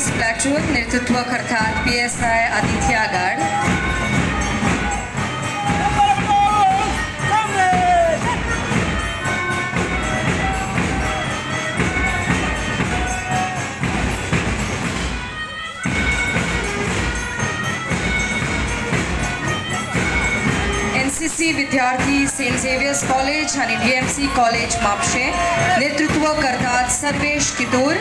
Police platoon, नेतृत्व करतात PSI Aditya Gad. NCC विद्यार्थी, सेंट झेवियर्स कॉलेज आणि डीएमसी कॉलेज, म्हापशें. नेतृत्व करतात सर्वेश कितूर.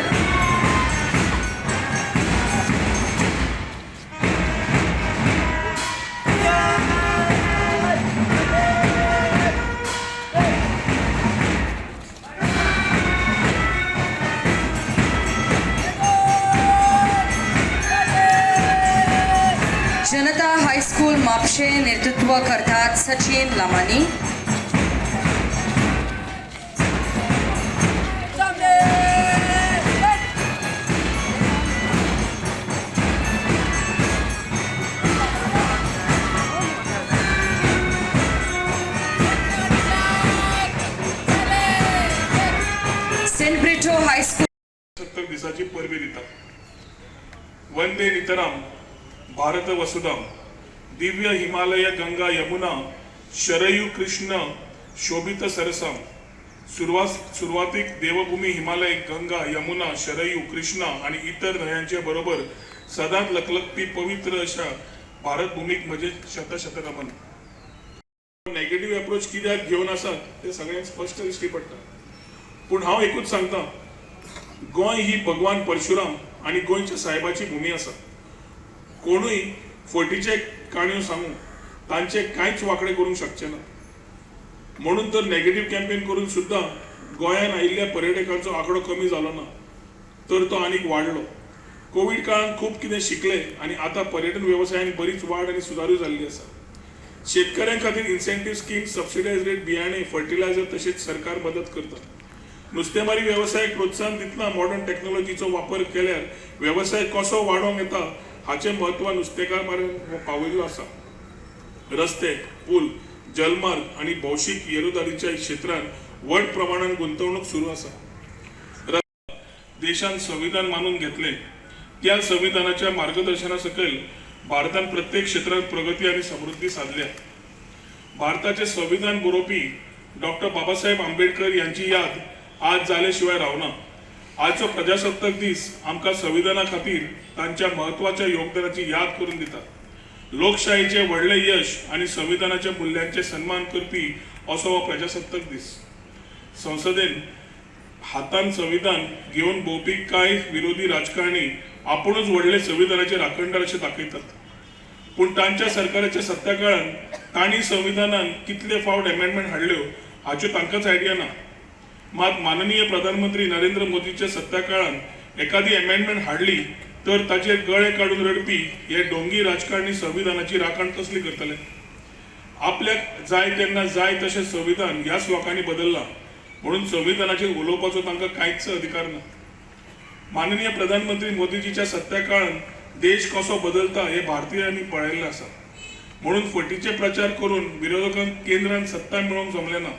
जनता हायस्कूल, म्हापशें. नेतृत्व करतात Sachin Lamani. Saint Britto high school. सत्तर दिसाची परबी दिता. वंदे नितराम भारत वसुदाम, दिव्य हिमालय गंगा यमुना शरयू कृष्ण शोभित सरसम. सुरवातीक देवभूमी हिमालय, गंगा, यमुना, शरयू, कृष्णा आणि इतर न्हंयांच्या बरोबर सदांच लखलखपी पवित्र अशा भारतभूमीक म्हजे शतशत नमन. नेगेटिव्ह अप्रोच कित्याक घेवन आसात ते सगळ्यांक स्पश्ट दिश्टी पडटा. पूण हांव एकूच सांगता, गोंय ही भगवान परशुराम आनी गोंयच्या साहेबाची भुमी आसा. कोणूय फटीचे काणयो सांगू, तांचे कांयच वांकडें करूंक शकचे ना. म्हणून तर नेगेटीव कॅम्पेन करून सुद्दां गोंयांत आयिल्ल्या पर्यटकांचो आंकडो कमी जालो ना, तर तो आनीक वाडलो. कोवीड काळांत खूब कितें शिकले आनी आतां पर्यटन वेवसायान बरीच वाड आनी सुदारूय जाल्ली आसा. शेतकऱ्यां खातीर इन्सेंटीव स्कीम, सबसिडायज रेट, बियाणे, फर्टिलायझर तशेंच सरकार मदत करता. नुस्तेमारी वेवसायाक प्रोत्साहन दितना मॉडर्न टॅक्नोलॉजीचो वापर केल्यार वेवसाय कसो वाडोवंक येता हाचें म्हत्व नुस्तेकार मेरेन पावयल्लो आसा. रस्ते, पूल, जलमार्ग आनी भौशीक येरादारीच्या क्षेत्रांत व्हड प्रमाणात गुंतवणूक सुरू आसा. देशान संविधान मानून घेतले. त्या संविधानाच्या मार्गदर्शना सकयल भारतान प्रत्येक क्षेत्रात प्रगती आनी समृद्धी साधल्या. भारताचे संविधान बरोवपी डॉक्टर बाबासाहेब आंबेडकर यांची याद आज जाले शिवाय रावना. आजचो प्रजासत्ताक दीस आमकां संविधाना खातीर तांच्या म्हत्वाच्या योगदानाची याद करून दिता. लोकशाहीचे व्हडले यश आनी संविधानाच्या मुल्यांचे सन्मान करपी असो हो प्रजासत्ताक दीस. संसदेन हातान संविधान घेवन भोंवपी कांय विरोधी राजकारणी आपुणूच व्हडले संविधानाचे राखणदार अशें दाखयतात. पूण तांच्या सरकाराच्या सत्ता काळांत तांणी संविधानान कितले फावट अमेंडमेंट हाडल्यो हाच्यो तांकांच आयडिया ना. मात माननीय प्रधानमंत्री नरेंद्र मोदीच्या सत्ता काळांत एखादी अमेंडमेंट हाडली तर ताचेर गळे काडून रडपी हे डोंगी राजकारणी संविधानाची राखण कसली करतले? आपल्याक जाय तेन्ना जाय तशें संविधान ह्याच लोकांनी बदललां, म्हणून संविधानाचेर उलोवपाचो तांकां कांयच अधिकार ना. माननीय प्रधानमंत्री मोदीजीच्या सत्ता काळांत देश कसो बदलता हे भारतीयांनी पळयल्लें आसा. म्हणून फटीचे प्रचार करून विरोधकांक केंद्रांत सत्ता मेळोवंक जमलें ना,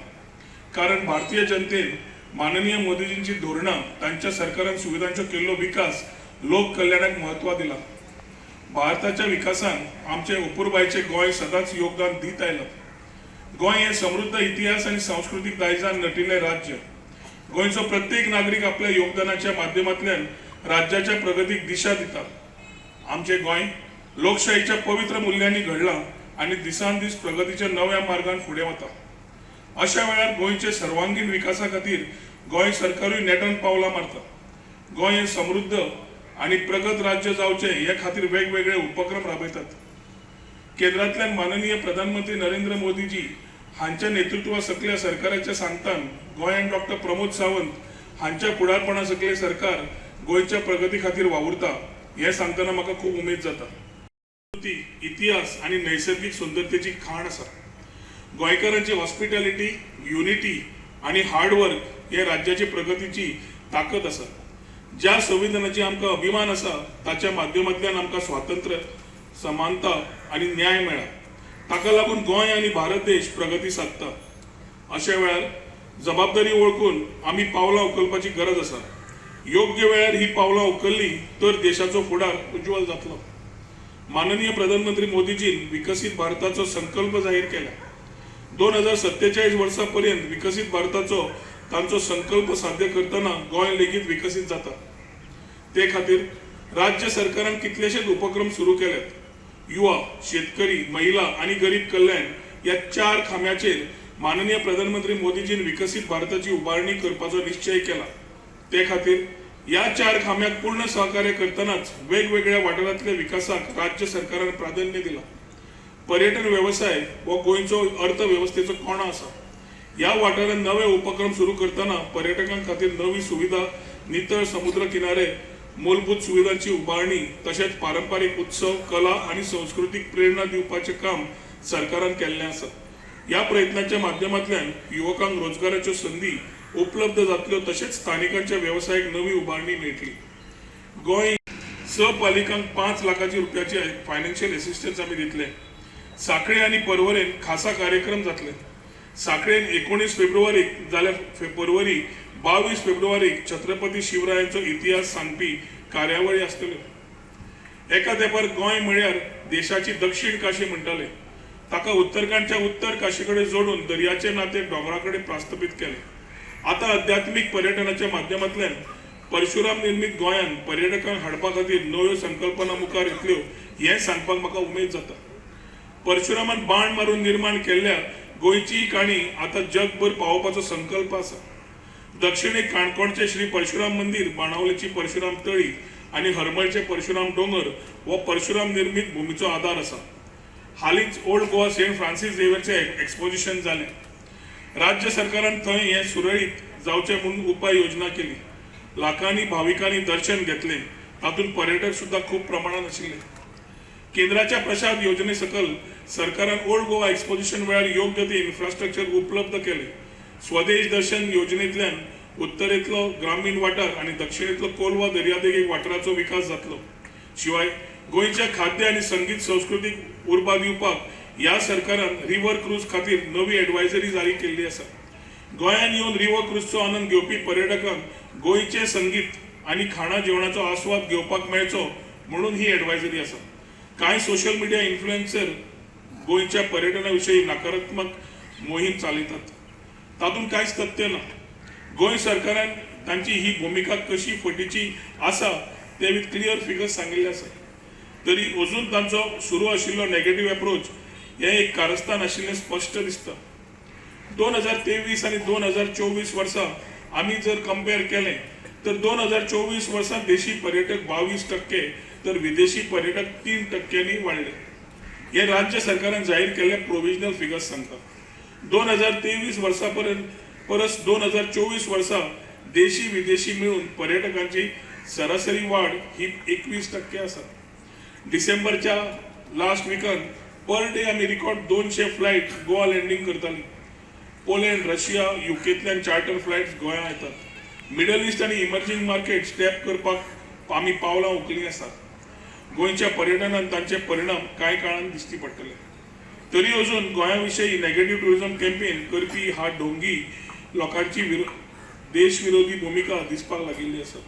कारण भारतीय जनतेन माननीय मोदीजींची धोरणां, तांच्या सरकारान सुविधांचो केल्लो विकास, लोक कल्याणाक म्हत्व दिलां. भारताच्या विकासान आमचे अपुरबायचे गोंय सदांच योगदान दीत आयलां. गोंय हें समृद्ध इतिहास आनी सांस्कृतीक दायजान नटिल्लें राज्य. गोंयचो प्रत्येक नागरीक आपल्या योगदानाच्या माध्यमांतल्यान राज्याच्या प्रगतीक दिशा दिता. आमचें गोंय लोकशाहीच्या पवित्र मुल्यांनी घडलां आनी दिसान दीस प्रगतीच्या नव्या मार्गान फुडें वता. अशा वेळार गोंयचे सर्वांगीण विकासा खातीर गोंय सरकारूय नेटान पावलां मारता. गोंय हें समृद्ध आनी प्रगत राज्य जावचें हे खातीर वेगवेगळे उपक्रम राबयतात. केंद्रांतल्यान माननीय प्रधानमंत्री नरेंद्र मोदीजी हांच्या नेतृत्वा सकल्या सरकाराच्या सांगतान गोंयांत डॉक्टर प्रमोद सावंत हांच्या फुडारपणा सकले सरकार गोंयच्या प्रगती खातीर वावुरता हें सांगतना म्हाका खूब उमेद जाता. संस्कृती, इतिहास आनी नैसर्गिक सुंदरतेची खाण आसा. गोंयकारांची हॉस्पिटॅलिटी, युनिटी आनी हार्डवर्क हे राज्याची प्रगतीची ताकद आसा. ज्या संविधानाची आमकां अभिमान आसा, ताच्या माध्यमांतल्यान आमकां स्वातंत्र्य, समानता आनी न्याय मेळ्ळा. ताका लागून गोंय आनी भारत देश प्रगती सादता. अशा वेळार जबाबदारी वळखून आमी पावलां उखलपाची गरज आसा. योग्य वेळार ही पावलां उखल्ली तर देशाचो फुडार उज्ज्वल जातलो. माननीय प्रधानमंत्री मोदीजीन विकसीत भारताचो संकल्प जाहीर केला. 2047 वर्सा पर्यंत विकसीत भारताचो तांचो संकल्प साध्य करतना गोंय लेगीत विकसीत जाता. ते खातीर राज्य सरकारान कितलेशेच उपक्रम सुरू केल्यात. युवा, शेतकरी, महिला आनी गरीब कल्याण ह्या चार खांब्याचेर माननीय प्रधानमंत्री मोदीजीन विकसीत भारताची उबारणी करपाचो निश्चय केला. ते खातीर ह्या चार खांब्याक पूर्ण सहकार्य करतनाच वेगवेगळ्या वाठारांतल्या विकासाक राज्य सरकारान प्राधान्य दिलां. पर्यटन वेवसाय हो गोंयचो अर्थवेवस्थेचो कणो आसा. ह्या वाठारांत नवे उपक्रम सुरू करतना पर्यटकां खातीर नवी सुविधा, नितळ समुद्र किनारे, मूलभूत सुविधांची उबारणी तशेंच पारंपारीक उत्सव, कला आनी संस्कृतीक प्रेरणा दिवपाचें काम सरकारान केल्लें आसा. ह्या प्रयत्नांच्या माध्यमांतल्यान युवकांक रोजगाराच्यो संदी उपलब्ध जातल्यो तशेंच स्थानिकांच्या वेवसायाक नवी उबारणी मेळटली. गोंय स पालिकांक 5 लाखाची रुपयाची फायनान्शियल एसिस्टन्स आमी दितले. साखळे आनी परवरेन खासा कार्यक्रम जातले. साखळेन 19 फेब्रुवारीक जाल्यार परवरी 22 फेब्रुवारीक छत्रपती शिवरायांचो इतिहास सांगपी कार्यावळी आसतल्यो. एका तेंपार गोंय म्हळ्यार देशाची दक्षिण काशी म्हणटाले. ताका उत्तराखंडच्या उत्तर काशी कडेन जोडून दर्याचे नाते दोंगरा कडेन प्रस्थापीत केलें. आतां अध्यात्मीक पर्यटनाच्या माध्यमांतल्यान परशुराम निर्मीत गोंयांत पर्यटकांक हाडपा खातीर नव्यो संकल्पना मुखार येतल्यो हें सांगपाक म्हाका उमेद जाता. परशुरामान बाण मारून निर्माण केल्ल्या गोंयची ही काणी आतां जगभर पावोवपाचो संकल्प आसा. दक्षिणेक काणकोणचें श्री परशुराम मंदीर, बाणावलेची परशुराम तळी आनी हरमलचे परशुराम दोंगर हो परशुराम निर्मीत भुमीचो आदार आसा. हालींच ओल्ड गोवा सेंट फ्रांसीस झेवियरचें एक्सपोजिशन जालें. राज्य सरकारान थंय हें सुरळीत जावचें म्हणून उपाय योजना केली. लाखांनी भाविकांनी दर्शन घेतलें. तातूंत पर्यटक सुद्दां खूब प्रमाणांत आशिल्ले. केंद्राच्या प्रसाद योजने सकल सरकारान ओल्ड गोवा एक्सपोजिशन वेळार योग्य ते इन्फ्रास्ट्रक्चर उपलब्ध केलें. स्वदेश दर्शन योजनेंतल्यान उत्तरेंतलो ग्रामीण वाठार आनी दक्षिणेंतलो कोलवा दर्यादेगेक वाठाराचो विकास जातलो. शिवाय गोंयच्या खाद्य आनी संगीत संस्कृतीक उर्बा दिवपाक ह्या सरकारान रिव्हर क्रूज खातीर नवी एडवायजरी जारी केल्ली आसा. गोंयांत येवन रिव्हर क्रूजचो आनंद घेवपी पर्यटकांक गोंयचें संगीत आनी खाणा जेवणाचो आस्वाद घेवपाक मेळचो म्हणून ही एडवायजरी आसा. कांय सोशल मिडिया इन्फ्लुएन्सर गोंयच्या पर्यटना विशीं नकारात्मक मोहीम चालयतात. तातूंत कांयच तथ्य ना. गोंय सरकारान तांची ही भुमिका कशी फटीची आसा ते विथ क्लियर फिगर्स सांगिल्ले आसा. तरी अजून तांचो सुरू आशिल्लो नेगेटीव एप्रोच हें एक कारस्थान आशिल्लें स्पश्ट दिसता. 2023 आनी 2024 वर्सा आमी जर कंपेर केलें तर 2024 वर्सा देशी पर्यटक 22% तर विदेशी पर्यटक 3 टक्क्यांनी वाडले. हे राज्य सरकारान जाहीर केल्ले प्रोविजनल फिगर्स सांगता. 2023 वर्सा पर्यंत परस 2024 वर्सा देशी विदेशी मेळून पर्यटकांची सरासरी वाड ही 21% आसा. डिसेंबरच्या लास्ट विकान पर डे आमी रिकॉर्ड 200 फ्लायट गोवा लँडींग करताली. पोलंड, रशिया, युकेंतल्यान चार्टर फ्लायट्स गोंयांत येतात. मिडल ईस्ट आनी इमर्जींग मार्केट टॅप करपाक आमी पावलां उखल्लीं आसात. गोंयच्या पर्यटनान तांचे परिणाम कांय काळान दिश्टी पडटले. तरी अजून गोंया विशीं नेगेटीव टुरिझम कॅम्पेन करपी हा ढोंगी लोकांची देश विरोधी भुमिका दिसपाक लागिल्ली आसा.